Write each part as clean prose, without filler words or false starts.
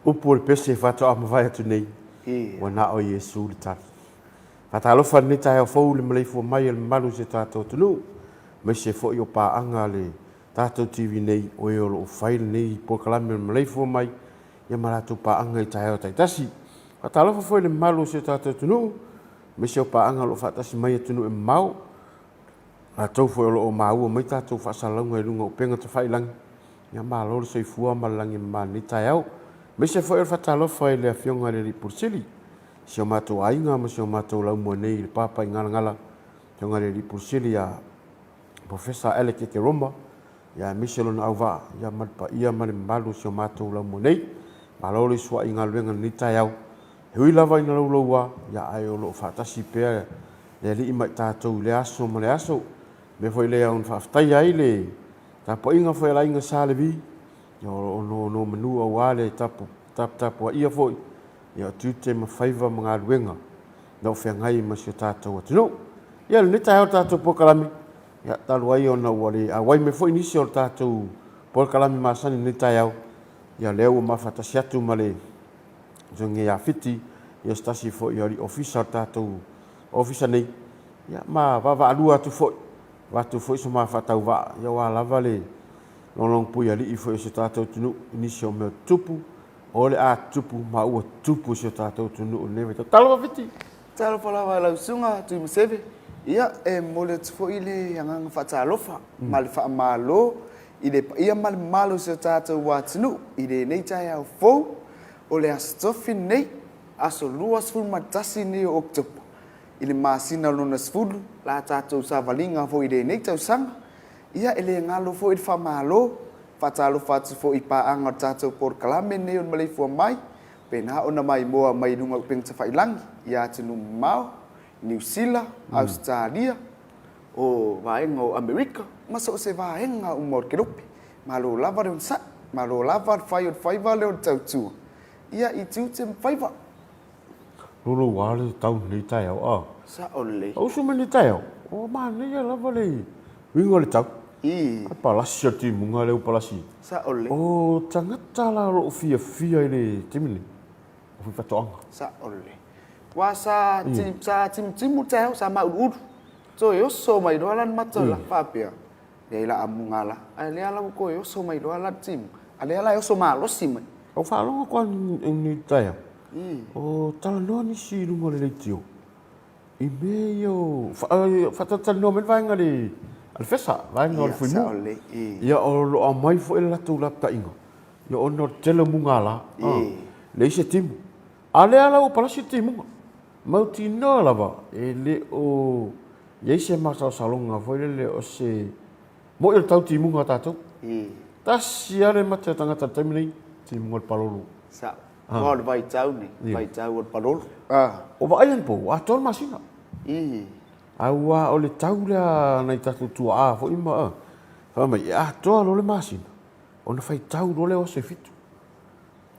Upu o le pese faatoa mavae atu nei, ua na o Iesu le tali. Faatalofa i lenei taeao fou i le maleifua mai a le mamalu o si o tatou atunuu, aemaise foi o paaga a le tatou TV nei, o e o lo o fai lenei polokalame o le maleifua mai, ia ma latou paaga i taeao taitasi. Faatalofa foi i le mamalu o si o tatou atunuu, aemaise o paaga o lo o faatasi mai i atunuu e mamao, latou foi o lo o maua mai tatou faasalalauga i luga o upega tafailagi, ia malo le soifua ma le lagi e mama i lenei taeao. Aemaise foi o le faatalofa i le Afioga i le Alii Pule Sili, si o matou aiga ma si o matou laumua nei i le Papaigalagala, Afioga i le Alii Pule Sili ia Professor Alec Ekeroma, ia aemaise lona auvaa, ia ma le paia ma le mamalu o si o matou laumua nei. Malo le sua'i i galuega i lenei taeao. E ui lava ina louloua, ia ae o lo o faatasi pea le Alii ma i tatou i lea aso ma lea aso. O le mea foi lea ona faafetaia ai le tapuaiga foi a le aiga Sa Levi, ia o lo o nonomanu aua le taputapuaia foi ia o tiute ma faiva ma galuega na o feagai ma si o tatou atunuu. Ia lenei taeao o le tatou polokalame, ia talu ai ona ua le auai mai foi nisi o le tatou polokalame masani i lenei taeao, ia lea ua mafatasi atu ma le Afioga ia Fiti, ia se tasi foi o alii ofisa o le tatou ofisa nei, ia ma vaavaalua atu foi, avatu foi so ma faatauvaa, ia aua lava le logologopui alii foi o si o tatou atunuu i nisi o mea tutupu, o le a tutupu ma ua tutupu i si o tatou atunuu i lenei vaitau. Talofa Fiti! Talofa lava i lau Susuga Tuimaseve. Ia, e momoli atu foi le agaga faatalofa ma le faamalo i le paia ma le mamalu o si o tatou atunuu i lenei taeao fou o le Aso Tofi lenei, aso 21 lenei o Oketopa i le masina lona 10, la tatou savaliga foi i lenei tausaga. Ia, e le galo foi le faamalo, faatalofa atu foi i paaga o le tatou polokalame lenei o le Maleifua Mai, pena ona maimoa mai i luga o upega tafailagi i atunuu mamao, Niu Sila, Ausetalia, o vaega o Amerika ma so o se vaega uma o le kelope. Malo lava le onosai, malo lava le fai o le faiva lea o le tautua ia i tiute ma faiva. Lolo a le tau lenei taeao a. Sao lelei. A usu mai lenei taeao, ua manaia lava le uiga o le tau. I. A palasi o le timuga lea ua palasi. Sao lelei. O tagata la o lo o fiafia i le taimi lenei, o faifatoaga. Sao lelei. Aua sa, sa timutimu le taeao, sa mauluulu. Toe oso mai loa la le mata la faapea, leai la amuga la. Ae lea la ua toe oso mai loa la le timuga, a lea la e oso malosi mai. Ua faalogo atu lava i lenei taeao, o talanoa nisi i luga o le leitio i mea ia o faatalatalanoa mai le vaega a le FESA, vaega o le Fuimu. Ia o lo o aumai foi le latou lapataiga, ia ona o le tele o mugala, leai se timu. A lea la ua palasi le timuga. Mautinoa lava e le o i ai se masalosaloga foi lele o se mo'i o le tau timuga a tatou. Tasi lava le mate a tagata i le taimi nei, timuga o le palolo. Sao. Aua o le vaitau nei, vaitau o le palolo. O vaai anapo, ua atoa le masina. Aua o le tau lea a nai tatou tuaa foi ma fai mai, e atoa loa le masina, ona faitau loa lea o aso e fitu.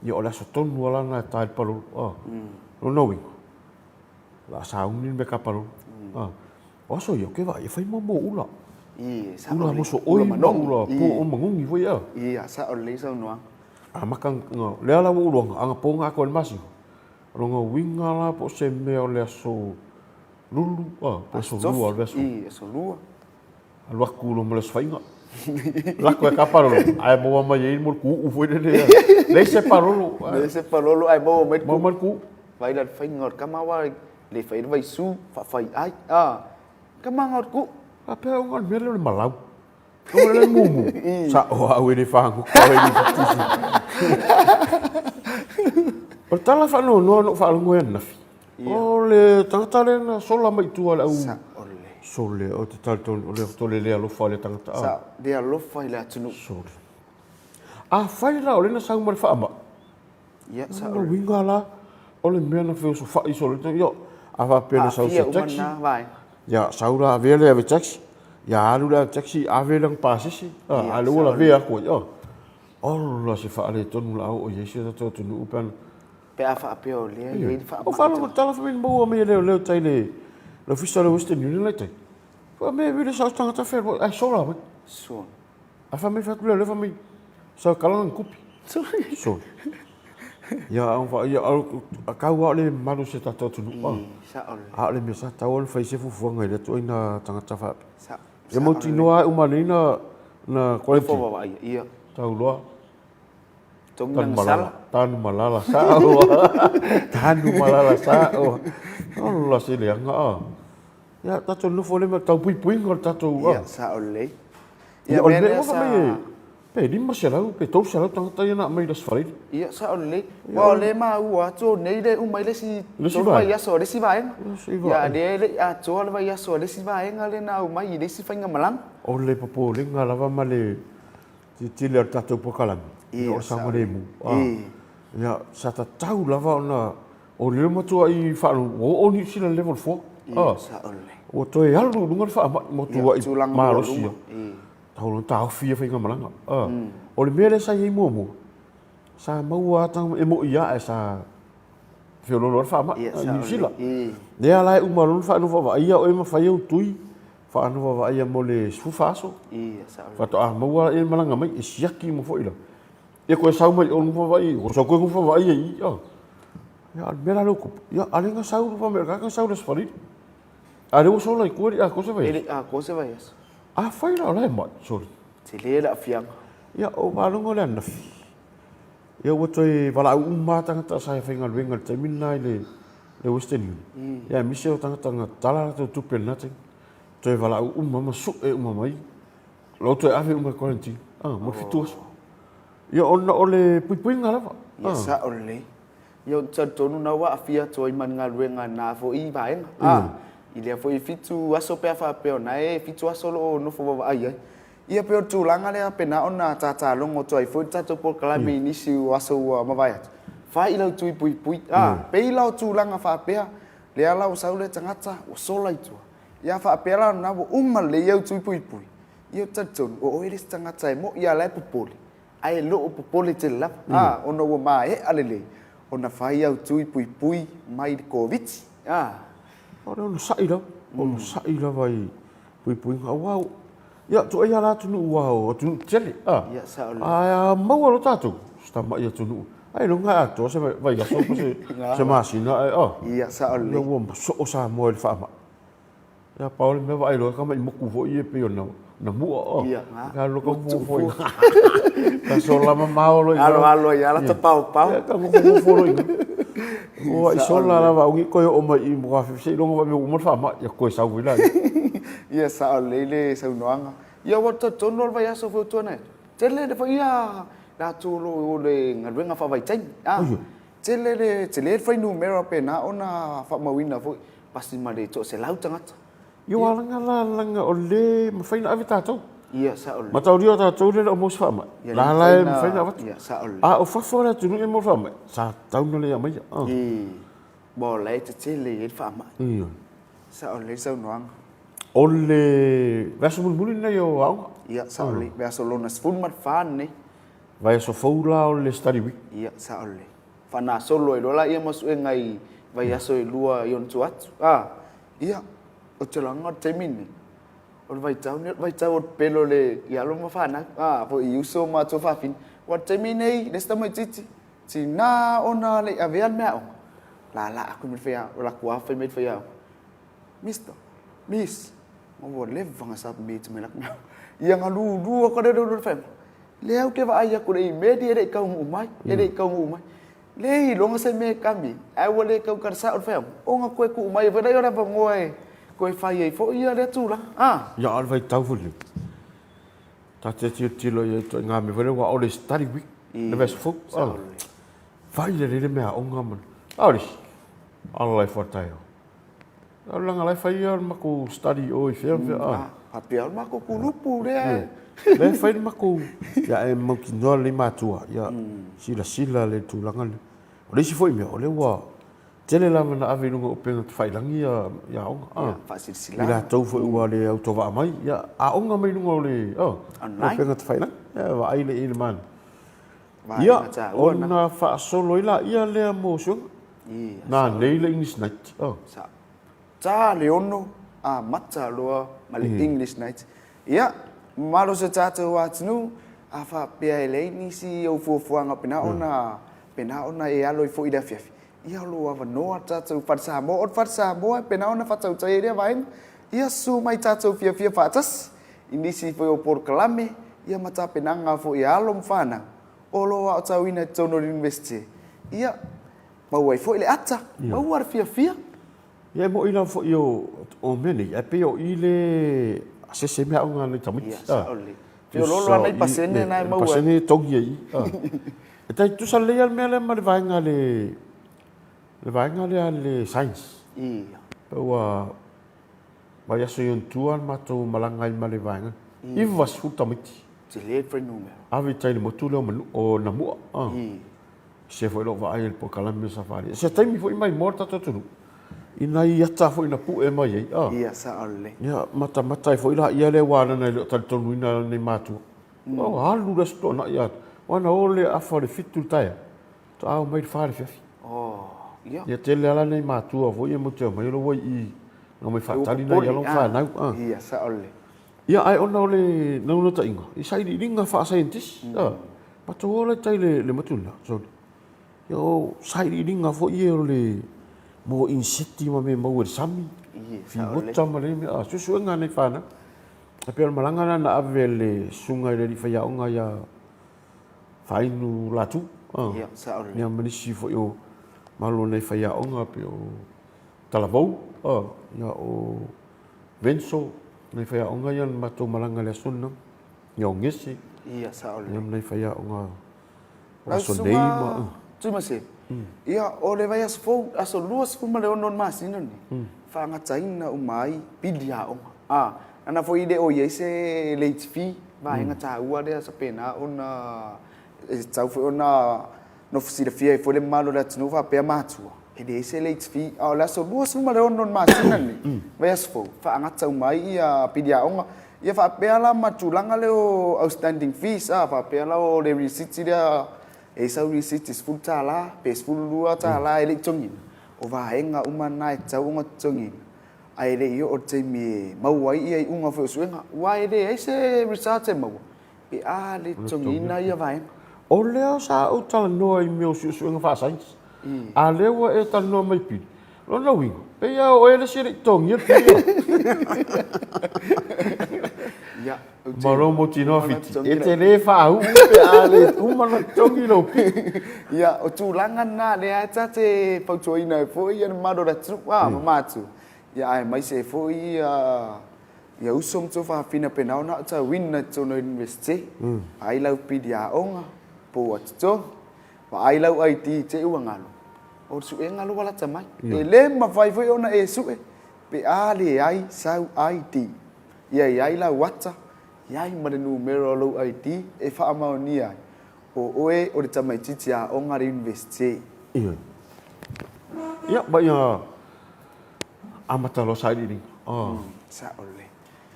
Ia o le aso tonu lava la lena e ta ai le palolo. A. Lona uiga, o le a sauni le mea kapalolo. A. O aso ia, ou te vaai e fai mo ula. Ula mosooi ma ula po o magugi foi a. Ia, sao lelei saunoaga. Amata ona, lea la ua ou iloa, anapo na atoa ai le masina. O lona uiga la po o se mea o le aso lulu, a, po o aso lua o le vaiaso. Aso lua. Alu atu loa ma le aso faiga. Lako e ka palolo, ae maua mai ai mo le kuu foi lele. Leai se palolo. Leai se palolo ae maua mai le kuu. Maua mai le kuu. Vai la le faiga o le tama aua le fai le vaisu, faafai ai. A, tama na o le kuu. Faapea ona o le mea lea o le malau. O le mumu. Sao au e le fagota au e le fitusi. O le tala faanoanoa na ou faalogo ai ananafi. O le tagata lea na sola mai i tua le au. Sole, o te talitonu, o le tole le alofa le tagata. Sa, le alofa i le atunuu. Sole. Afai la o lea na sau ma le faamai, Ia, sa o le uiga la, o le mea na feosofai solo, ia, a faapea na sau se taxi, ia, sau la avea le ave taxi, ia alu le ave taxi, ave lana pasese, a lea ua lavea atu ai, ola se faaletonu la oo i ai si o tatou atunuu pe ana. Pe a faapea o lea e i ai le faamai. O faalogo tala fai mai na maua mai e leoleo tai le ofisa o le Western Union la i tai. Fai mai e vile sa o se tagata fealuai ae sola mai. Sola. A fai mai fai atu leoleo fai mai sa kala lana kupi. Sole. Sole. Ia, ia, tau lava o le mamalu o si o tatou atunuu. Ii, sao lelei. A o le mea sa tatau ona fai se fuafuaga i lea ituaiga tagata faapea. Sao. Ia mautinoa lava uma nei na na quarantine. Nofo vaavaaia, ia. Tau loa. Togi lana sala. Tanumalala sao. Tanumalala sao. Ola se leaga a. Ia tatou nofo lea ma tau puipuiga o le tatou a. Ia, sao lelei. Ia, o le mea ua fai mai pe 500 pe 300 tagata ia na aumai i le Aso Faraile. Ia, sao lelei. Aua o lea e maua atu o nei le uma ai le isi 3 vaiaso a le isi vaega. Ia, a lea e le i atoa le vaiaso a le isi vaega lea na aumai i le isi faigamalaga. O le popolega lava ma le tilotilo a le tatou polokalame, ia o le saogalemu. Ia, sa tatau lava ona o lea ua matuai faalogo, ua oo Niu Sila i le level 4. Ia, sao lelei. Ua toe alu i luga le faamai ma matuai malosi. Tau loa taofi ia faigamalaga. O le mea lea sa i ai muamua, sa maua lava, e moni lava ae sa feoloolo lava le faamai i Niu Sila. Lea la e uma loa ona faanofo vaaia oe ma fai au tui, faanofo vaaia mo le 14 aso. Faatoa maua lea e malaga mai, e siaki uma foi la. Ia koe sau mai o nofo vaai, o sau koe nofo vaai i i. Ia, a o le mea la lea ua tupu, ia, a lea na sau, fai mai o le tagata na sau i le Aso Faraile. A lea ua sola i tua e le i atoa se vaiaso. E le i atoa se vaiaso. Afai la o la e mai, sorry. Tele le aafiaga. Ia, o faalogo le ananafi. Ia ua toe valaau uma lava tagata sa faigaluega i le taimi lena i le Western Union. Mm. Ia aemaise o tagata na tatala latou tupe i lena taimi. Toe valaau uma ma sue uma mai. Lau toe ave uma i quarantine. Ah, mo le 7 aso. Ia ona o le puipuiga lava. Ia sao lelei. Ia ou te talitonu na ua aafia atu ai ma le galuega i na foi vaega. A, i lea foi 7 aso pe a faapea o na e 7 aso o lo o nofo vaavaai ai. Ia pei o le tulaga lea pe na ona tata logo atu ai foi le tatou polokalame i nisi o aso ua mavae atu. Fai i lau tui puipui. A, pei la o tulaga faapea, lea la ua sau le tagata ua sola i tua. Ia faapea la na ua uma lelei au tui puipui. Ia ou te talitonu o oe le isi tagata e moi a la e popole. Ae le o popole tele lava, a, ona ua maea lelei ona fai au tui puipui mai le Koviti, a. O le onosai lava, onosai lava i puipuiga, aua, ia, tuuaia la atunuu aua o atunuu tetele, a. Ia, sao lelei. Ae a maua loa tatou, si tamai atunuu, ailoga e atoa se vaiaso po o se masina ae, a. Ia, sao lelei. Ia ua soo Samoa i le faamai. Ia pau le mea vaai loa tamai moku foi ia pei ona na mua o. Ia. Ka lo ka fo foi. Ka sola mamao lo Alo alo ia la ta pao pao. Ia ka fo fo lo ina. Ua i sola lava au koe o mai i mo ka se ilonga va me uma fa ma ia koe sau vila. Ia sao lelei le saunoaga. Ia ua talitonu o le vaiaso foi o tuanai atu. Tele le foi ia latou o lo o le galuega faavaitaimi. A. Tele le tele le fuainumera pena ona faamauina foi pasi ma le 100 tagata. Ia ua laga la laga o le mafai na ave tatou. Ia sao lelei. Mataulia o tatou lea e le o maua se faamai. Ia La la e mafai na avatu. Ia sao lelei. A o fafo o le atunuu e maua le faamai, sa tatau na le aumaia. I ma o la e tetele i ai le faamai. Ioe. Sao lelei le saunoaga. O le vaiaso mulimuli lenei o aoga. Ia sao lelei, vaiaso lona 14 lenei. Vaiaso fou la o le study week. Ia, sao lelei. Faanasolo ai loa laia ma suega i vaiaso e lua i ona tua atu. A, ia, ou te laga o le taimi lenei, o le vaitau lenei o le vaitau o le pepelo le, i alo ma fanau, a, foi i uso ma tuafafine. Aua o le taimi lenei, le isi tamaitiiti, tiga ona le i avea le meaaoga, lala aku mai le faiaoga, o latou lava fai mai le faiaoga, Mister, Miss, ma ua leva ona submit mai latou meaaoga. Ia na lulu atu lea le fai mai, lea ou te vaai atu i le email e le i taunuu mai, e le i taunuu mai. Le iloga se mea e kami, ae ua le tau tala sao le faiaoga, ona toe tuu mai ai foi lea o le avanoa e toe fai ai foi ia lea tulaga. A. Ia, a o le vaitau foi lenei, ta te tilotilo i ai ituaiga mea foi lea, aua o le study week, le vaiaso fou. Fai lelei le meaaoga ma le... A o le isi, ala ifo a taeao. O le laga la e fai le matou study i o i fea ma fea. Ah, faapea o le matou kulupu lea. Lea e fai le matou, ia e mautinoa lelei matua, ia silasila le tulaga lea. O le isi foi mea, o lea ua tele lava na ave i luga o upega tafailagi ia aoga. Ia, faasilasilaga. I latou foi ua le autovaa mai, ia aoga mai luga o le upega tafailagi. Ia vaai lea i le manaia. Ia, ona faasolo ai laia lea mo suega. Na nei le English Night. Oh. Sa. Ta le ono amata loa ma le English Night. Ia, mamalu o si o tatou atunuu, a faapea e leai nisi ou fuafuaga pena ona Pena ona e alo ai foi i le afiafi, ia o lo o avanoa le tatou Fale Samoa. O le Fale Samoa e pena ona faatautai ai lea vaega, ia susu mai tatou fiafia faatasi i nisi foi o polokalame ia ma tapenaga foi a alo ma fanau o lo o aotauina i totonu o le Iunivesite, ia maua ai foi le ata, maua le fiafia. Ia e moni lava foi o mea nei, ae pei o i le asese ai meaaoga a nai tamaiti. Ia, sao lelei. Feoloolo lava nai pasene na e maua ai. Pasene e togi ai i. E tai tutusa lelei lava le mea lea ma le vaega le le vaega lea le science. Ia. Ua vaiaso i ona tua le matou malaga ai ma le vaega. 90 tamaiti. Tele le fuainumera. Ave i tai i le motu lea o Namua. Ia. Se foi lou vaai i le polokalame o Safari. Se taimi foi mai moa le tatou atunuu i nai ata foi na pue mai ai. Ah. Ia, sao lelei. Ia, matamata ai foi laia lea aua leaga e le o talitonuina nei matua. Oh, alu le Aso Toonai atoa. Aua na o le afa o le 7 i le taeao, faatoa ao mai le 4 i le afiafi. Oh, ia. Ia tele lava la nai matua foi ia matou te omai o la ua i i, na omai faatali nai alo ma fanau. Ah. Ia, sao lelei. Ia, ae ona o le naunautaiga, i sailiiliga faa-scientist, mm. Matou o la i tai le matuna, sorry. Ia o sailiiliga foi ia o le mo inseti ma mea maua i le sami, figota ma le mea, suesuega a nai fanau. E pei o le malaga lena na ave e le susuga i le alii faiaoga ia Faainu Latu. Ia, sao lelei. Ia ma nisi foi o malo o nai faiaoga pei o Talavou, ia o Venso, nai faiaoga ia na matou malaga i le aso lena. Ia o Gese. Ia, sao lelei. Ia ma nai faiaoga o aso nei ma... Tuimaseve, ia o le vaiaso fou, aso 26 o le masina lenei, faagataina uma ai pili aoga. A, ana foi e le o i ai se late fee, vaega taua lea sapena ona e tatau foi ona nofo silafia ai foi le mamalu o le atunuu faapea matua, e leai se late fee. A o le aso 26 o le masina lenei, vaiaso fou, faagata uma ai ia pili aoga. Ia faapea la ma tulaga lea o outstanding fees, a faapea la o le risiti lea, e i ai sau risiti $10 pe $12 e le i totogiina, o vaega uma na e tatau ona totogiina, ae le i oo i le taimi e maua ai ia iuga foi o suega, aua e leai se results e maua pe a le totogiina ia vaega. O lea sa ou talanoa i mea o suesuega faa-science, a o lea ua e talanoa mai pili, lona uiga, pei lava o oe le isi e le i totogia le pili. Ia, Ma lou mautinoa Fiti, e te le faauu pe a le uma ona totogi lou pili. Ia, o tulaga na lea e ta te fautuaina ai foi le mamalu o le atunuu, a, ma matua, ia aemaise ai foi ia Ia uso ma tuafafine pena ona aotauina i totonu o University, vaai lau pili aoga, po ua totogi, vaai lau ID i te i ua galo, o le suega lea ua lata mai. E le mafai foi ona e sue pe a leai sau ID. Ia i ai lau ata, i ai ma le numera o lou ID e faamaonia ai o oe o le tamaitiiti aoga a le University. Ioe. Ia, ma ia amata loa sailiiliga. Oh. Sao lelei.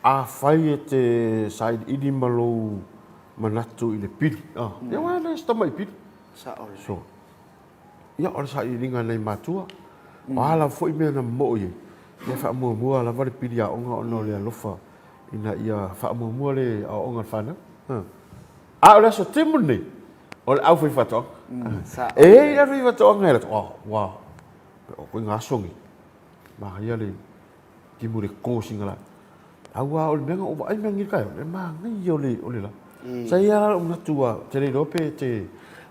Afai e te sailiili ma lou manatu i le pili, oh. Ia aua e le o se tamai pili. Sao lelei. So, ia o le sailiiliga a nai matua, o a lava foi mea na momoo i ai, ia faamuamua lava le pili aoga ona o le alofa ina ia faamuamua le aoaoga a le fanau. A o le aso timu lenei, o le aufaifaatoaga. E i ai le aufaifaatoaga e alu atu, oh, ua, o koe ngā aso nei, manaia le timu le kō singa la. Aua o le mea na ou vaai mea nei taeao, le manaia o le, o le la. Sa i ai lava lou manatu ua, ou te le iloa pe te,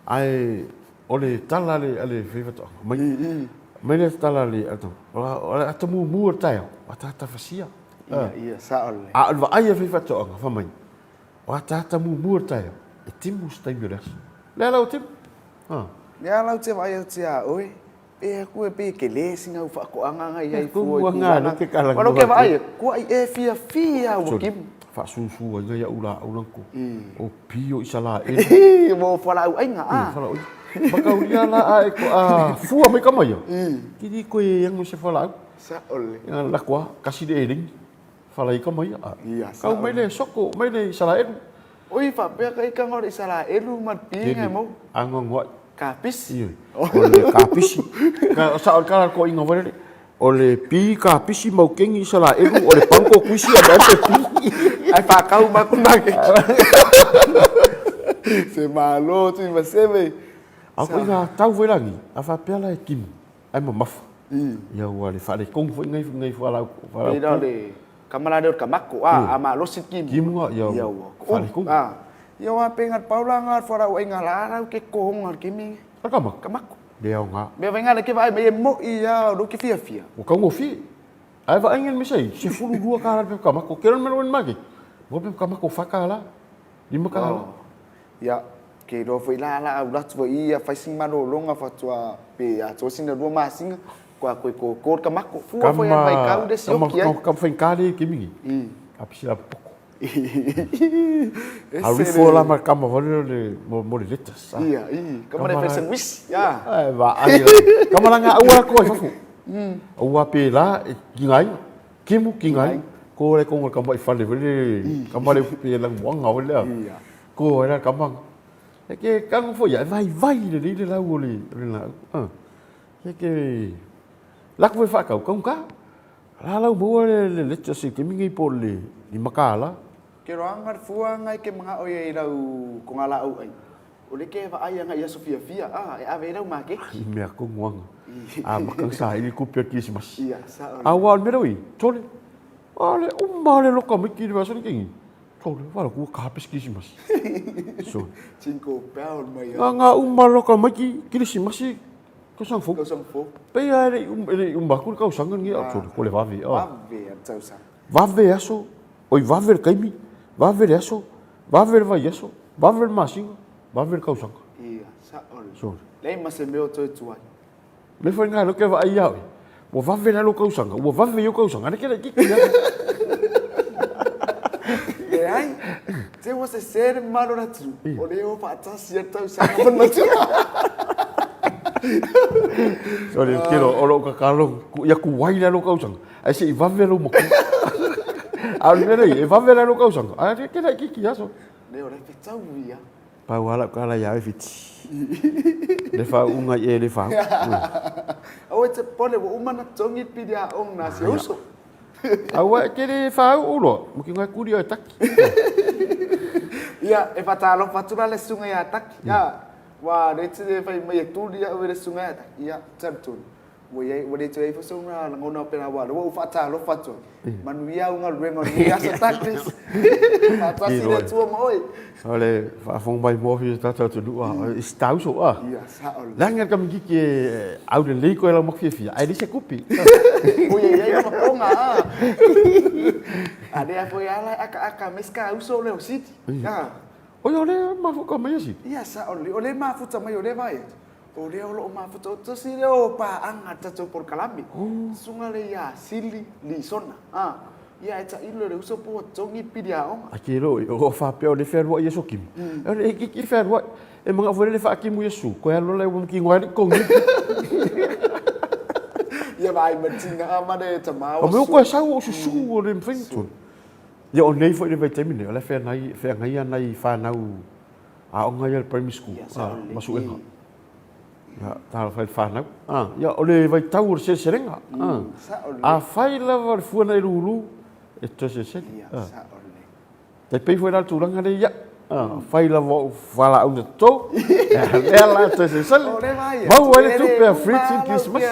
ae o le tala a le, a le faifaatoaga, mai, mai le tala a le, o le ata mumu o le taeao, ua ataata fasia. Ia, ia, sao lelei. A o le vaai a le faifaatoaga, fai mai, o ataata mumu o le taeao, e timu se taimi o le aso. Lea la ua timu. Lea la ou te vaai atu ia oe, Pe aku e pei e tele sina au faatoaga na i ai fua i tulaga. Ua ke vaai atu, kuai e fiafia ua kimu. Faasusu ai nai au laau lanko. O pio i Isalaelu. Mo fualaau aiga a. Fualaau aiga. Makaulia la a e ko a fua mai ka maia. Kiri koe e ango se fualaau. Sao le. Ia lako a kasi le elengi. Fala i ka maia. Ia sao. Kau mai le soko mai le Isalaelu. Oi faapea ka ikanga o le Isalaelu ma le piiga e mau. Anoanoai. Kapisi. Ioe. O le kapisi. Ka sa o le kala ko inga wale. O le pi kapisi mau kengi Isalaelu o le panko kuisi a le pi. Ai whakau ma kuna ke. Se malo tu ma seve. A ko inga tau foi lagi, a faapea la e timu, ai mamafa. Ia ua le faaletonu foi ngai ngai fualaau fualaau. Pei la o le kama la lea o le kamako, a, a malosi le timu. Timu a, ia ua faaletonu. A, ia aua pei na pau la na fualaau aina la la ke kohonga le kemi. A kamako. Kamako. Le aoga. Mea vainga le ke vaai mai e mo'i a o lo ke fiafia. Ua taugofie. Ae vaai le mea sai, $12 le pepa kamako. Ke lona mea market. Ua pepa kamako $4, $5. Ia, ke iloa foi la la alu atu foi ia fai sina malologa faatoa pe atoa sina lua masina kua koe koko le kamako. Fua foi a vaitau le sioki ai. Kama faigata le kemi ni. Kapisi la poko. A rifo la ma kama vale le mo le lettuce. Ia, i, kama le fai sandwich. Ia. Ai va ai. Kama la nga aua ko ai fafo. Aua pe la ki ngai. Kimu ki ngai. Ko le konga kama i fale vale. Kama le pe la wanga vale. Ia. Ko era kama. E ke kango fo ia vai vai le le lau o le le la. E ke la ko fa kau kau ka. La lau maua le le lettuce i kemi ngei po le $5. Ke roanga le fua ngai ke manga'o ia i lau ko nga la'au ai. O le ke vaai anga i aso fiafia, a, e ave ai lau maketi. I mea kongu anga. A makang sa i kupe o Kirisimasi. Ia, sa o le. A ua o le mea leo i, tole. A le uma le loka mai ki le aso ni kengi. Tole, wala kua kapes Kirisimasi. So. Jingle bell mai. Nga nga uma loka mai ki Kirisimasi. Tausaga fou. Tausaga fou. Pei lava e le i uma, e le i uma atu le tausaga lenei, a sole, ko le vave, a. Vave a le tausaga. Vave aso, oi vave le taimi, vave le aso, vave le vaiaso, vave le masina, vave le tausaga. Ia, sao le. Sole. Leai ma se mea o toe tuai. Le fai ngā loke vaai ia oe. Ua vave la lou tausaga, ua vave i ou tausaga, ane ke laitiiti lava. Leai, te ua sese le mamalu o le atunuu, o lea ua faatasi ai le tausaga ma le matua. Sorry, tiro, o lou tatalo, ia tuai la lou tausaga, ae se i vave lou matua. A o le mea lea, e vave la lou tausaga, ae ke laitiiti lava sole. Lea o le fetau ia. Pau lava lau tala ia oe Fiti. Le faauuga i e le faaupu. Aua e te popole ua uma ona totogi le pili aoga na si uso. Aua e te le faau'u loa, ma ke ngai kuli oe Taki. Ia, e faatalofa atu la le susuga ia Taki. Ia, ua le te fai mai e tuli au e le susuga ia Taki. Ia, talitonu. Ua iai, ua le toe iai foi sona lagona o pela aua lea ua ou faatalofa atu ai. Manuia au galuega o lenei aso Douglas. Faatasi le Atua ma oe. O le faafofoga mai mo si tatou atunuu a, i si tauso a. Ia, sao lelei. Leaga le kamikiki e au lelei koe lau mafiafia, ae leai se kupi. Ua iai ai lona poga a. A lea foi a la e akaaka mai si kauso lea o Siti. A. Oi o lea mafuta mai e Siti. Ia, sao lelei. O lea mafuta mai o lea vaai atu. O lea o lo o mafuta, o tasi lea o paaga a le tatou polokalame, susuga lea ia Sili Lisona, a, ia e tailo i le uso po ua totogi le pili aoga. A ke lo, o faapea o le fealuai Iesu kimu. E le ki ki fealuai. E manga foi le whaakimu Iesu. Koe alo le ua mki ngoa li kongi. Ia vaai ma tina a ma le tama o su. O koe sau o susu o le mwhainga tonu. Ia o nei foi le vaitaimi nei, o le whenai, whengai ana i whanau aoga ia le primary school, ma suega. Ia, talofa i le fanau. Ia, o le vaitau o le seleselega. Afai lava o le fua na e lulu, e toe selesele. Tai pei foi la le tulaga lea ia. Afai lava o fualaau na toto, lea la e toe selesele. Maua ai le tupe a fridge i Kirisimasi.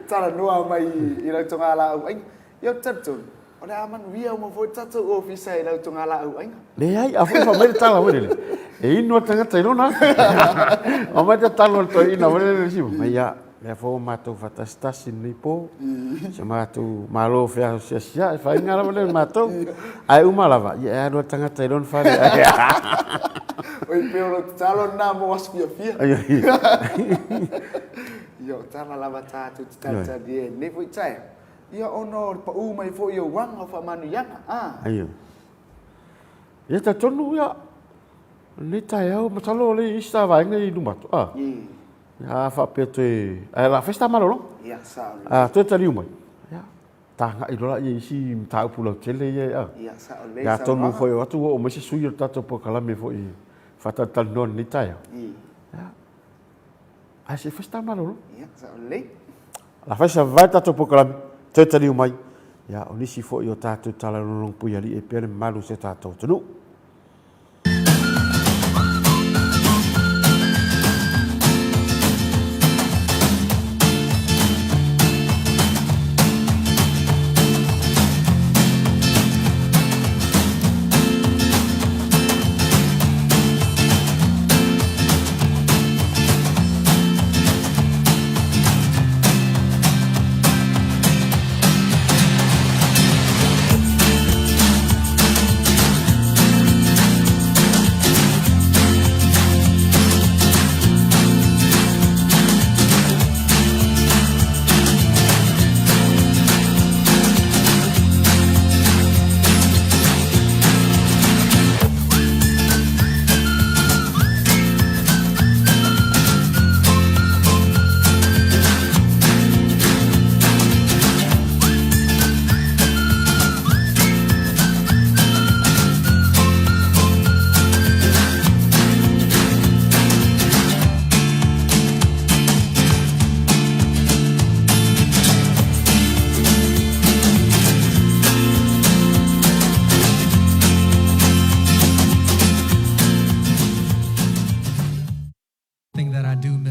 Talanoa mai i lau togalaau aiga. Ia ou te talitonu, o le a manuia uma foi le tatou ofisa i lau togalaau aiga. Leai, a foi fai mai le tala foi lele, e inu a le tagata i lona afi. Aumai tatalo a le toeaina foi lele le isi mai, ia, lea foi ua matou faatasitasi i lenei po, si o matou malo feasiasia'i, faiga lava lea o matou. Ae uma lava, ia e alu a le tagata i lona fale. Oi, pei o lou tatalo lena mo aso fiafia. Ia, o tala lava tatou te talitali ai i lenei foi taeao. Ia ona o le pau mai foi o uaga o faamanuiaga, a. Aio. Ia talitonu ia, lenei taeao, masalo o lea e i ai se ta vaega i luma atu, a. Ia a faapea toe, ae o le a fai se ta malologa. Ia, sao lelei. A toe taliu mai, ia, tagai loa lea i isi mataupu lautele ia, a. Ia, sao lelei Ia atonu foi o atu ua oo mai se sui o le tatou polokalame foi e faatalatalanoa i lenei taeao. Ia, ae se i fai se ta malologa. Ia, sao lelei. A fai sa vavae tatou polokalame, toe taliu mai, ia, o nisi foi o tatou tala puialii e pea le mamalu o si o tatou atunuu.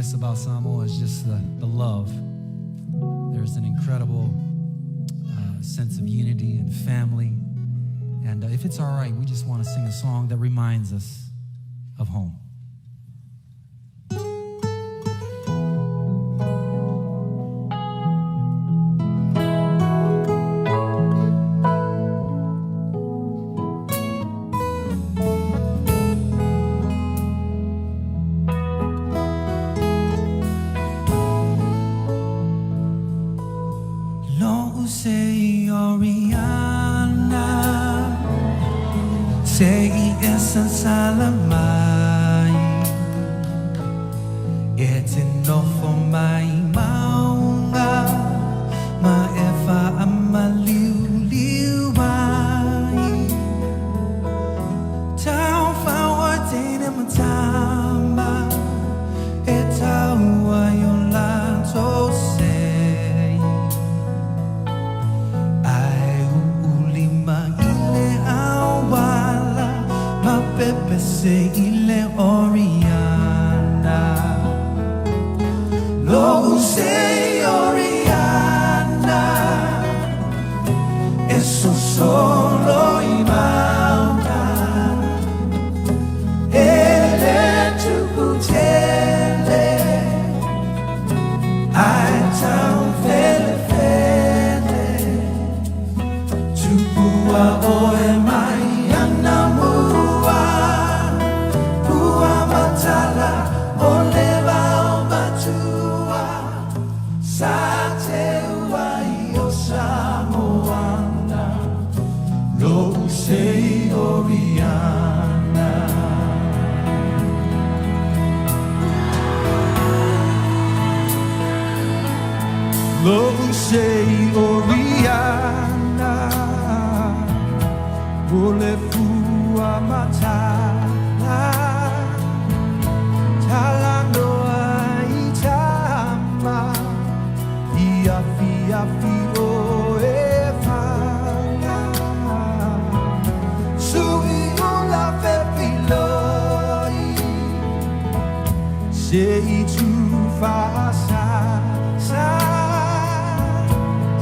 miss about Samoa is just the, the love. There's an incredible uh, sense of unity and family. And uh, if it's all right, we just want to sing a song that reminds us of home. Lo'u se Oriana Se i esa salamai E te nofo mai maunga Ma e whaamaliuliu ai Tauwhao teine matama E tau ai o latou sei Ae uulima i le auala Ma pepese i le Oriana Lo'u sei Oriana E sosolo i mauga E le tupu tele Ae taufelefele Tupua oe mai anamua Pua matala o le vao matua Sa teua i o Samoana Lo'u sei Oriana Lo'u sei Oriana O le fua matala Talanoa i tama I afiafi o e faga Sui ula fefiloi Se i tu faasasa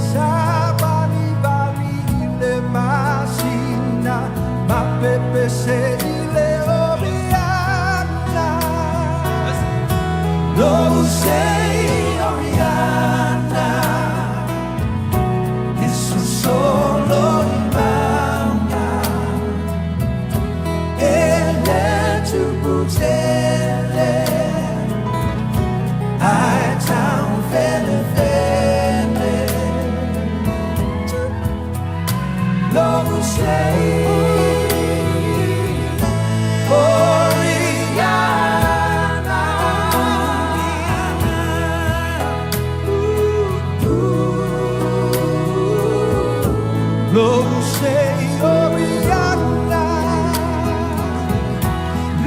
Sa bali bali i le masina Ma pepese i le Oriana Lo'u sei Oriana E sosolo i mauga E le tupu tele Ae taufelefele Lo'u sei Oriana Lo'u sei Oriana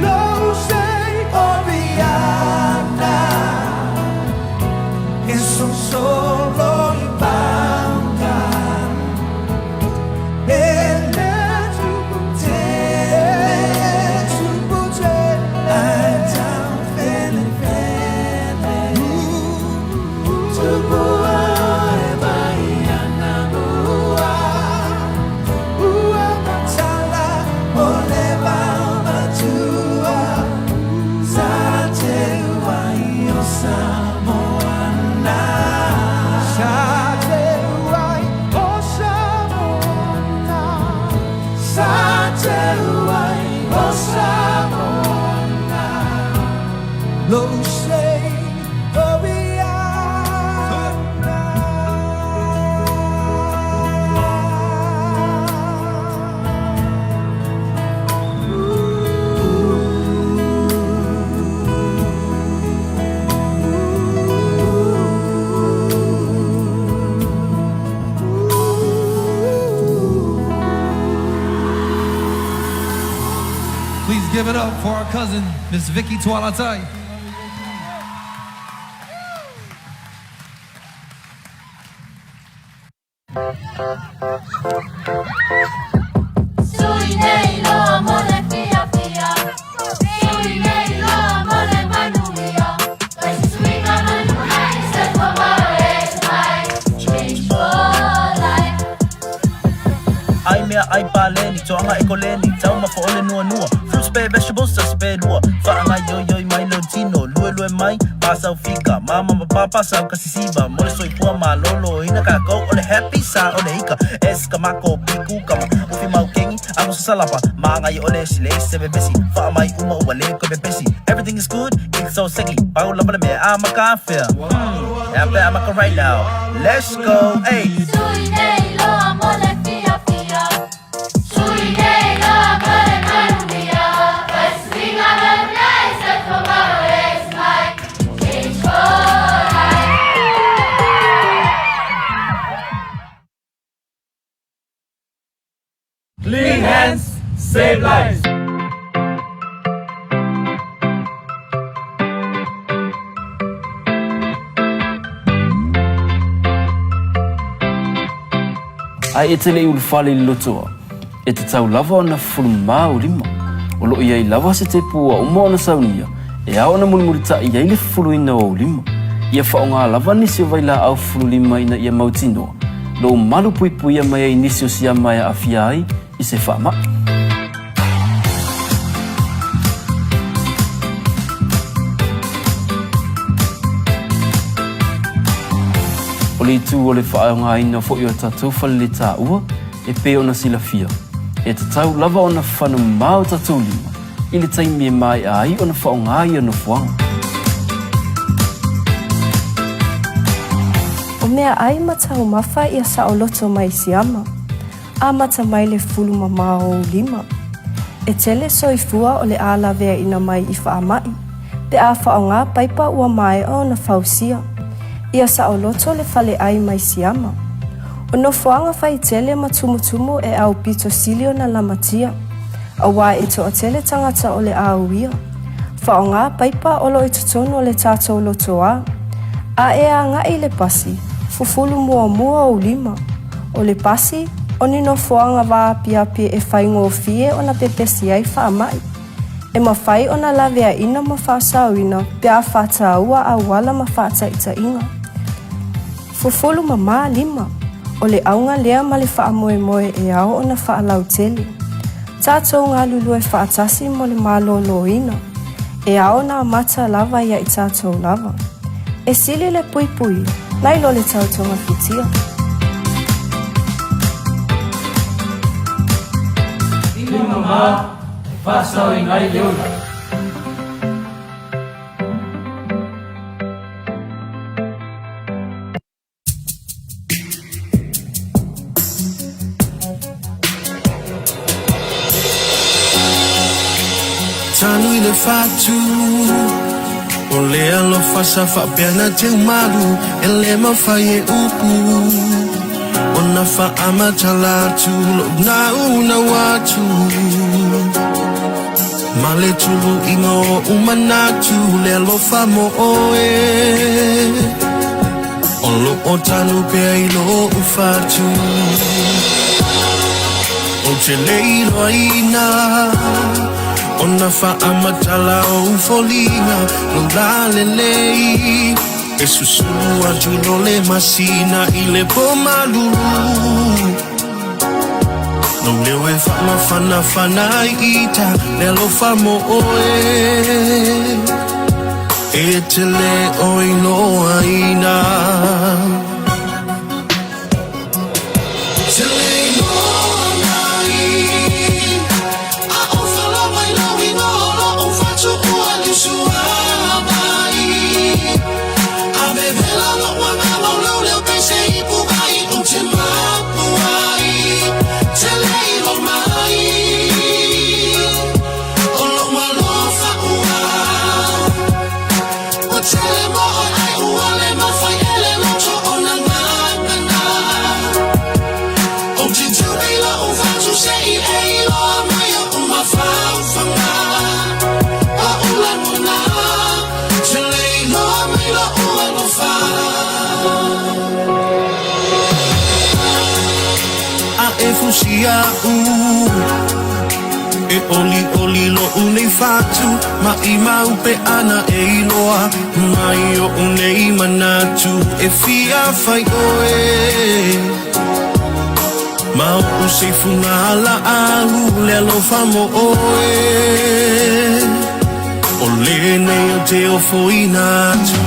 Lo'u sei Oriana E sosolo i mauga E le tupu tele Tupu tele Ae taufelefele Tupua oe mai anamua Ua matala o le vao matua Sa teua i o Samoana Sa teua i o Samoana Sa teua i o Samoana Lo'u sei Oriana. Please give it up for our cousin, Miss Vicky Toaletai. Sui nei loa mo le fiafia, Sui nei loa mo le manuia. Meaai paleni, toaga e koleni, Taumafa o le nuanua, Fruits pe vegetables tasi pe lua, Faagaioioi mai lou tino, Luelue mai ma sau fika, Mama ma papa sau kasisiva, Mo le soifua maloloina kakou o le happy sa o le ika, S ka mako, P kukama, Ufi mau kengi, Amusa salapa, Magai o le sile se pepesi, Faamai uma ua le koe pepesi, Everything is good, it's so sexy, Pau lava le mea a maka afea, Hmm, ea pe a maka right now, Let's go, hey! Sui nei loa mo le fiafia Sui nei loa mo le manuia Fesuiga manuia se tomorrow is mine Change for life. Clean hands, save lives. Ae e te le i ulufale i le lotoa, e tatau lava ona fufulu mamā ou lima. O lo o i ai lava se tepu ua uma ona saunia e ao ona mulimulitaʻi ai le fufuluina o ou lima. Ia faaaoga lava nisi o vailaau fufulu lima ina ia mautinoa lou malu puipuia mai ai nisi o siama e aafia ai i se faamaʻi. O le itu o le faaaogaina foi o tatou faleletaua e pei ona silafia, e tatau lava ona fana mamā o tatou lima i le taimi e maea ai ona faaaoga ia nofoaga. O meaai ma taumafa ia saoloto mai siama. Amata mai le fulu mamao o ou lima. E tele soifua o le a laveaina mai i faamaʻi, pe a faaaoga paipa ua maea ona fausia. Ia saoloto le faleʻai mai siama. O nofoaga faitele ma tumutumu e aupito sili ona lamatia, auā e toatele tagata o le a uia. Faaaoga paipa o lo o i totonu o le tatou lotoa. A e agaʻi i le pasi, fufulu muamua ou lima. O le pasi, o ni nofoaga vaapiapi e faigofie ona pepesi ai faamaʻi. E mafai ona laveaina ma faasaoina pe a faataua auala ma faataitaiga. Fufulu mamā lima, o le auga lea ma le faamoemoe e ao ona faalautele. Tatou galulue faatasi mo le malōlōina, e ao ona amata lava ia i tatou lava. E sili le puipuia, nai lo le tau togafitia. Lima mamā e faasaoina ai le ola. Tanu i le fatu O le alofa sa faapea na teumalu E le mafai e upu Ona faamatala atu Lou naunau atu Ma le tuluiga o ou manatu Le alofa mo oe O lo o tanu pea i lou fatu Ou te le iloaina Ona faamatala ou foliga Lou lalelei E susulu atu i lo le masina I le po malulu Lou leo e faamafanafana ai ita Le alofa mo oe E te le o iloaina Te le iloa mai A o falawa i lou igoa O lou fatu ua liusua mai A vevela lou agaga o lou leo pei se ipu vai Ou te mapu ai Te le iloa mai O lou alofa ua Ua tele mo oe ai ua le mafai e le loto ona gagana Ou te tu nei lou fatu se i e iloa mai oʻu mafaufauga Oʻu lagona Te le iloa mai loʻu alofa A e fusi iaʻu E ʻoliʻoli loʻu nei fatu Maʻimau pe ana e iloa mai oʻu nei manatu E fia fai ʻoe. Ma oʻu seifuga laau le alofa mo oe O lenei ou te ofoina atu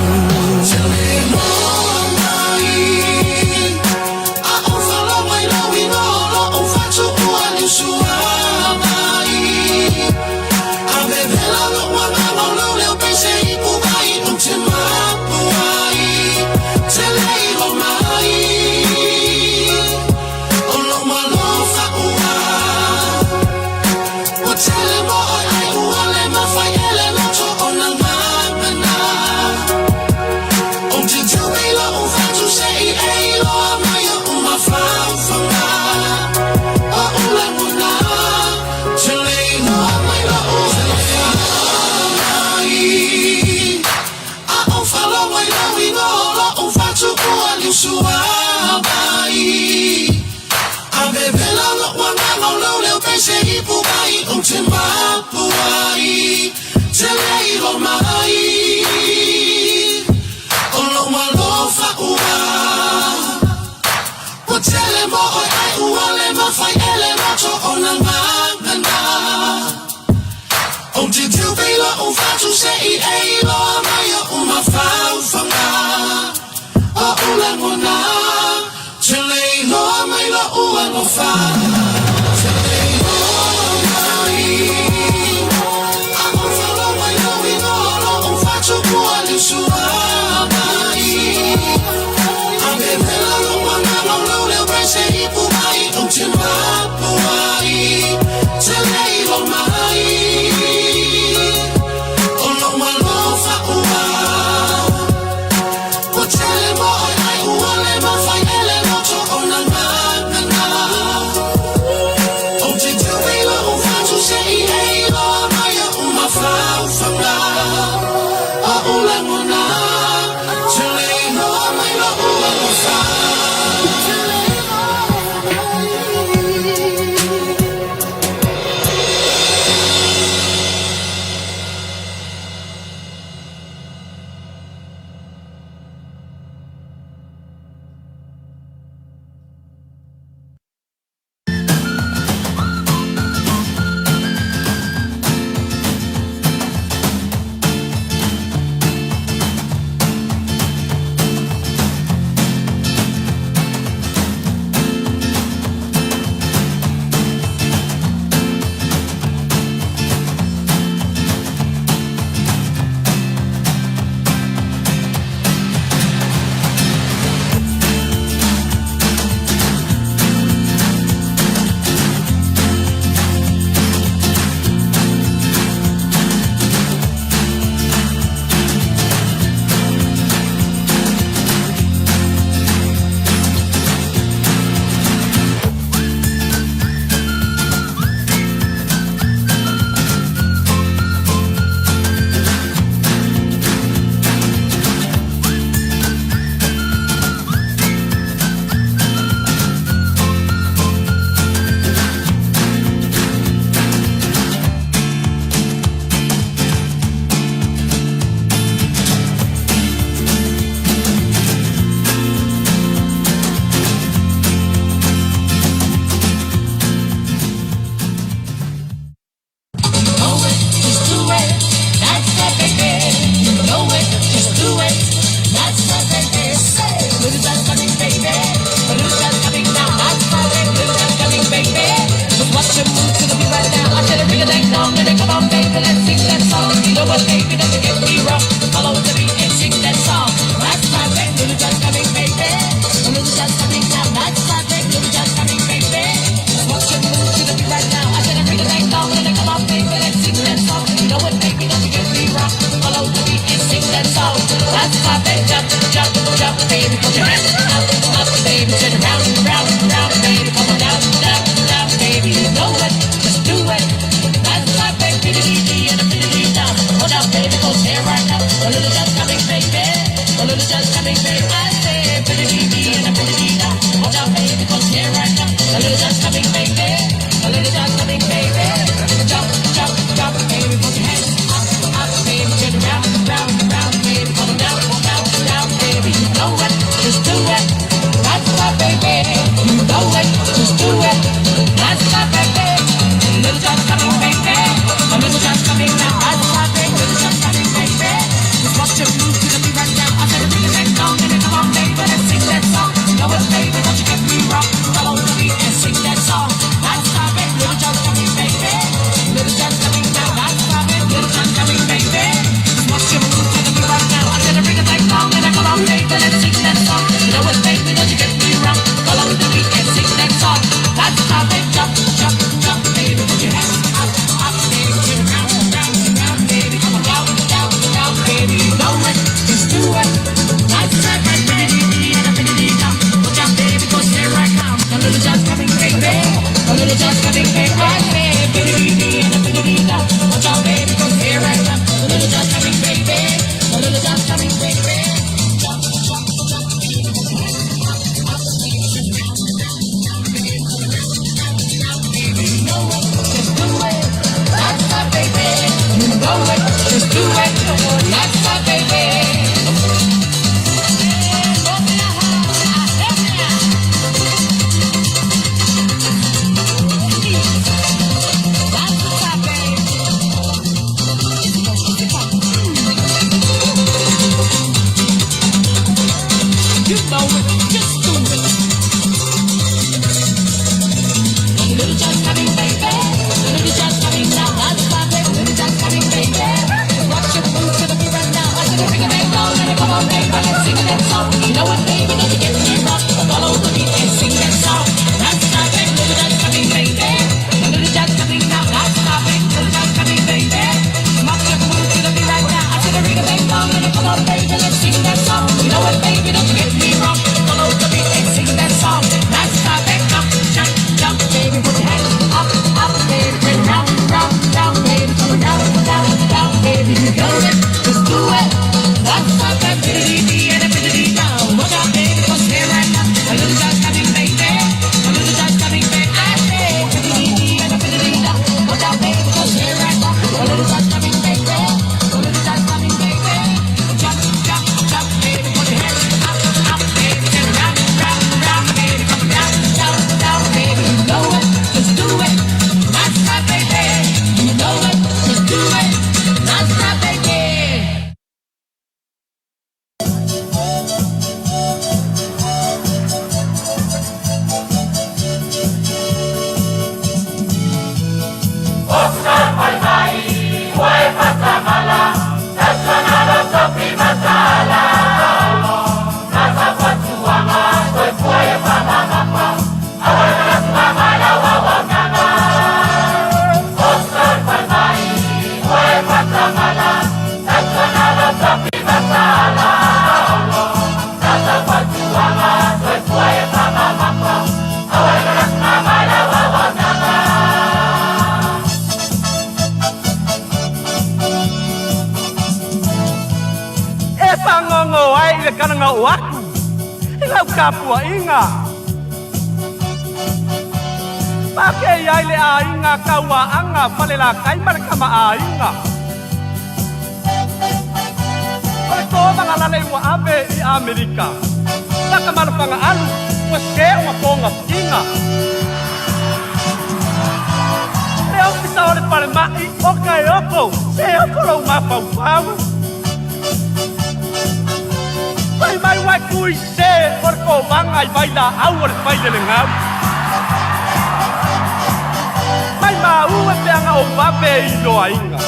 Just do it. That's my baby. You know it. Just do it. You know it, just do it. Little just coming, baby. Little just coming now. That's my baby. Little just coming, baby. Watch your move to the beat right now. I said, ring a bell, go, let it come on, baby. Let's sing that song. You know it, baby. Don't you get me wrong. Follow the beat and sing that song. That's my baby. Little just coming, baby. Little just coming now. That's my baby. Little just coming, baby. Watch your move to the beat right now. I said, ring a bell, go, let it come on, baby. Let's sing that song. You know it, baby. Don't you get me wrong. Follow the beat and sing that song. That's my baby. Jump, jump, jump, baby. Put your hands up, up, baby. Bring round, round, round, baby. Come down, down, down, baby. You know it. Just do it. That's my baby. And a bit down. Watch out, baby, 'cause here I come. A little just coming, baby. A little just coming, baby. I say, and a bit down. Watch out, baby, 'cause here I come. A little just coming, baby. A little just coming, baby. Jump, jump, jump, baby. Put your hands up, up, baby. Turn round, round, round, baby. Come down, down, down, baby. You know it. Just do it. That's my baby. You know it. Just do it. That's my baby. E fagogo ai i le kalagao aku i lau tapuaiga. Pakei ai le aiga Kauaaga Falelatai ma le Kamaaiga. O le kovaga lalei ua ave i Amerika. Takamalofaga alu ua se o togafitiga. Le ofisa o le falemai o Kaeoko se oko lou mafaufau. Fai mai ua e kui se o le kovaga i vailaau o le failelegau. Mai maua e peaga ou vave i loaiga.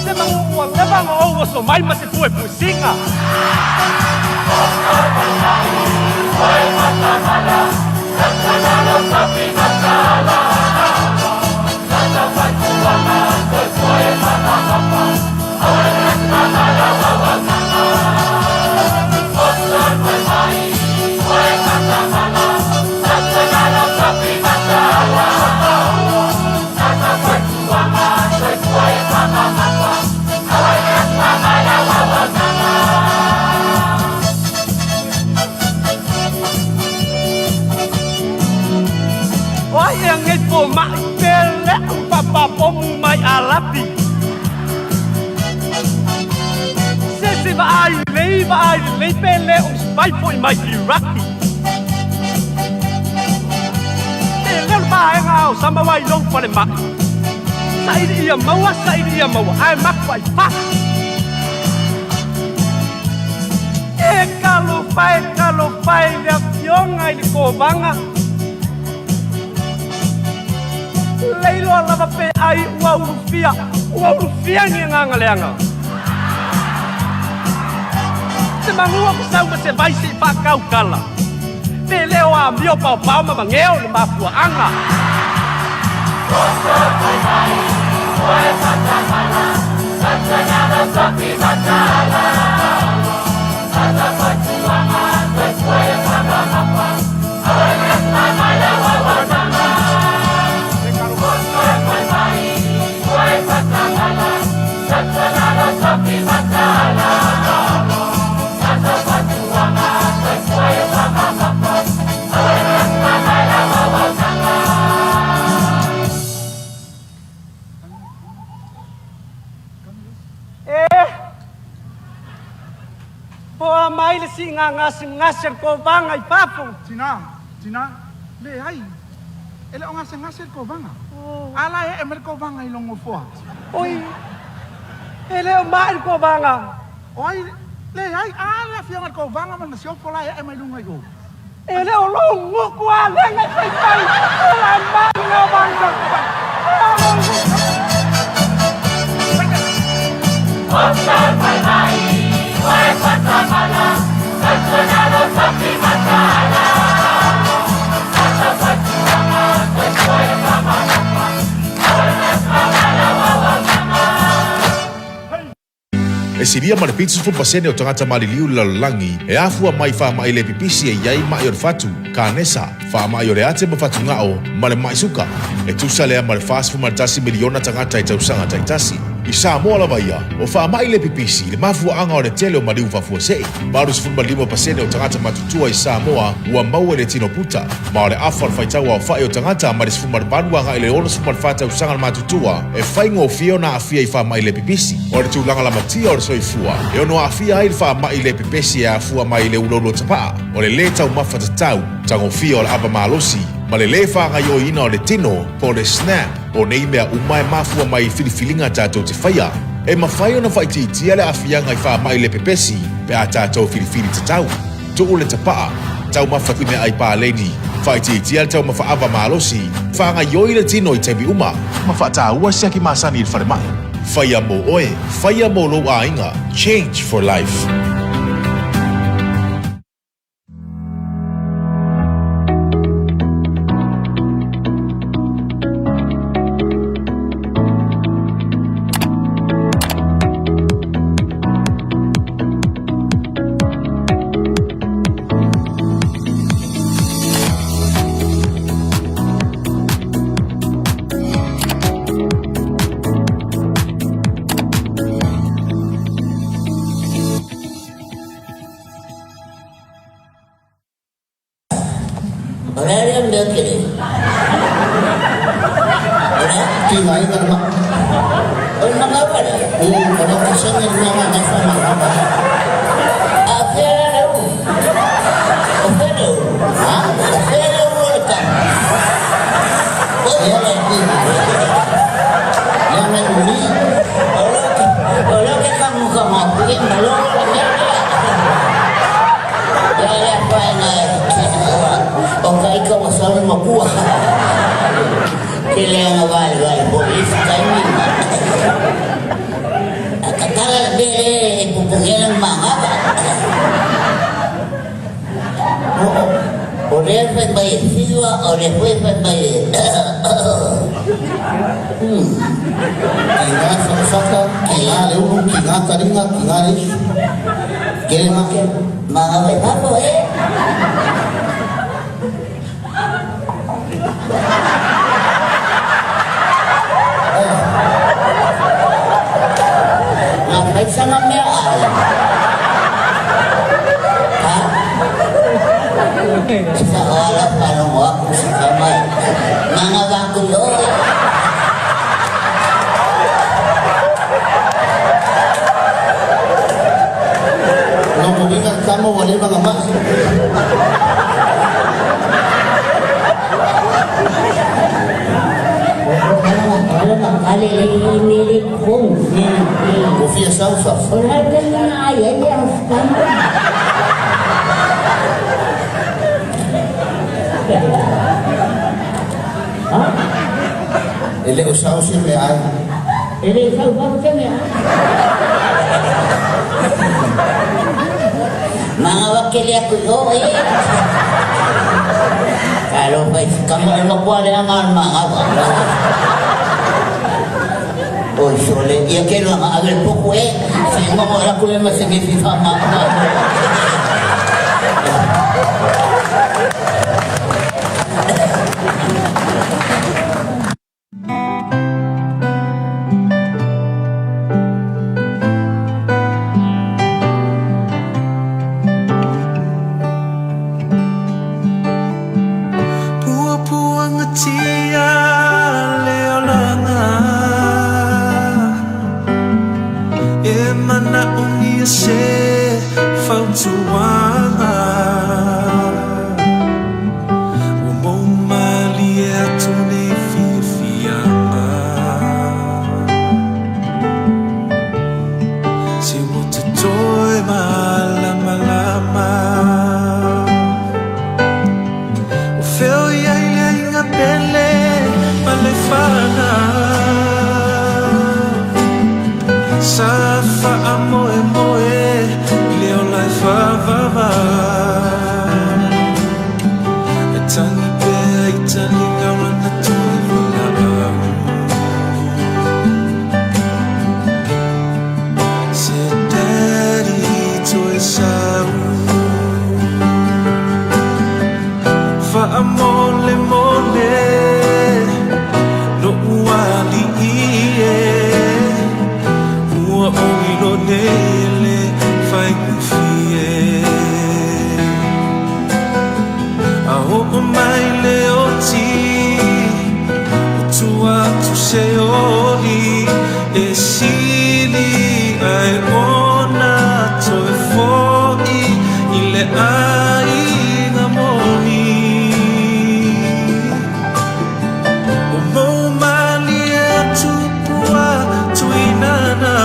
Se magu ua leva ona ou oso mai ma se puepuesiga. O ai ea nei fomai pe leʻu papapomu mai Alapi. Se se vaai lelei vaai lelei pe le o se foi mai Iraki. Te leo le vaega o sama wai lou falemai. Saili ia maua, saili ia maua, ae maku ai fa. E talofa e talofa e le afioga i le kovaga. Leiloa lava pe ai ua ulufia, ua ulufia ni agaga leaga. Se magua ku sau ma se vai se i faakaukala. Pe le o amio paopao ma mageo le mafuaaga. E poa mai le siiga gasegase a le kovaga i fafo. Tina, tina, leai, e le o gasegase le kovaga. A la e ee mai le kovaga i lou nofoa. Oi, e le o mai le kovaga. O ai Leai, a le afioga i le Kovaga ma le Masiofo la e ae mai luga i o. E le o lou gutu a lega e faifai, o la mai na manu E silia ma le 70% o tagata maliliu i le lalolagi e afua mai i faamai le pipisi e i ai maʻi o le fatu, kanesa, faamai o le ate ma fatugao, ma le maʻi suka. E tusa lea ma le 41 miliona tagata i tausaga taitasi. I Samoa lava ia, o faamai le pipisi le mafuaaga o le tele o maliu faafuasei. 85% o tagata matutua i Samoa ua maua i le tino puta, ma o le afa o le faitau aofai o tagata mai le 18 agai i le 64 tausaga le matutua e faigofie ona aafia i faamai le pipisi. O le tulaga lamatia o le soifua e ono aafia ai le faamai le pepesi e afua mai i le uloulou tapaa, o le lē taumafa tatau, tagofia o le ava malosi, ma le lē faagaioiina o le tino po o le SNAP. O nei mea uma e mafua mai i filifiliga tatou te faia. E mafai ona faaitiitia le aafiaga i faamai le pepesi pe a tatou filifili tatau. Tuu le tapaa, taumafa i meaai paleni, faaitiitia le taumafa ava malosi, faagaioi le tino i taimi uma, ma faataua siaki masani i le falemai. Faia mo oe, faia mo lou aiga, Change for Life. O le a lea mea kele? O le a? Tigaina le maa. O le magaua lea? O le okesene le mea na e faamalamalama. A fea la le ulu? O fea le ulu? Ha? O fea le ulu o le tama? O Lea le Lea ngai uli. O le ke kamu ka mapu e malo le mea lea. Ia lea pae na o ka ika wa sau le makua. Ke lea nga vale vale po i se taimi ma. A tatala le bele e pupungela mangava. O lea fai mai e fiwa, o lea foi fai mai e... Ki ngā whakawhaka, ki ngā leulu, ki ngā taringa, ki ngā reisu. Kere ma. Mangava e fafo e. Ngā whaisanga mea ai. Ha? E whakaala whanongo aku si kamai. Manga waku i oe. No moringa kama ua leva na mai. Ua fia sau fafo. E le o sao se mea ai. E le sau fafo se mea ai. Manga wakele aku i o e. Talofa i kama e makua le anga al manga wa. Oi sole, ia ke langa ave poku e. Se ngongo la kule ma se ke fifa ma. Puapuagatia le olaga E manaʻogia se fautuaga. aiga moni. O mou malie tupua tuinana.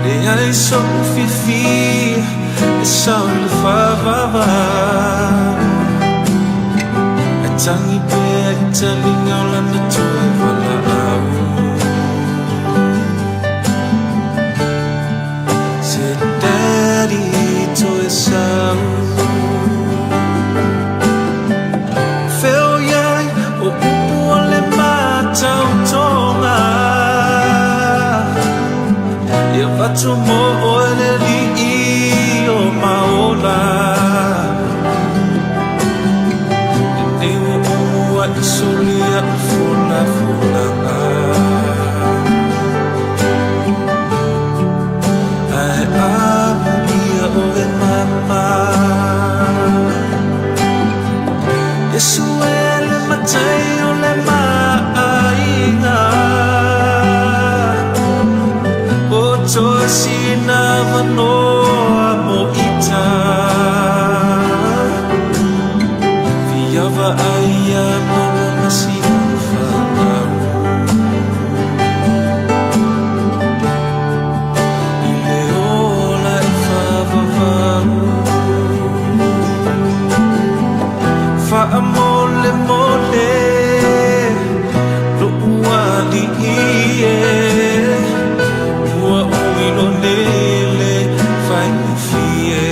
Leai so'u fiafia e sao i le faavavau. E tagi pea i taliga o lana toe valaau. Se Daddy toe sau. Fea o i ai o upu o le matautoga. Ia avatu mo oe le Alii o maola. Lenei ua ou mua'i soli a'u folafolaga. Ae amuia oe mama. Iesu e le Matai o le maaiga. O toe sina avanoa mo ita. Fia vaai ia mama ma sina fanau. I le ola i faavavau. Faamolemole lo'u alii e. Ua ou iloa nei le faigofie.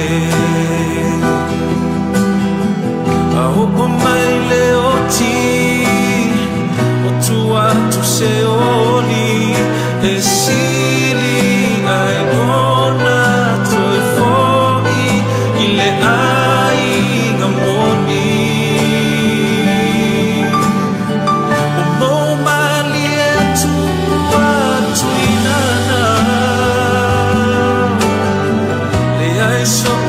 A oo mai le oti o tua atu se oli e sili ai ona toe fo'i i le aiga moni. O mou malie tupua tuinana. Leai so'u.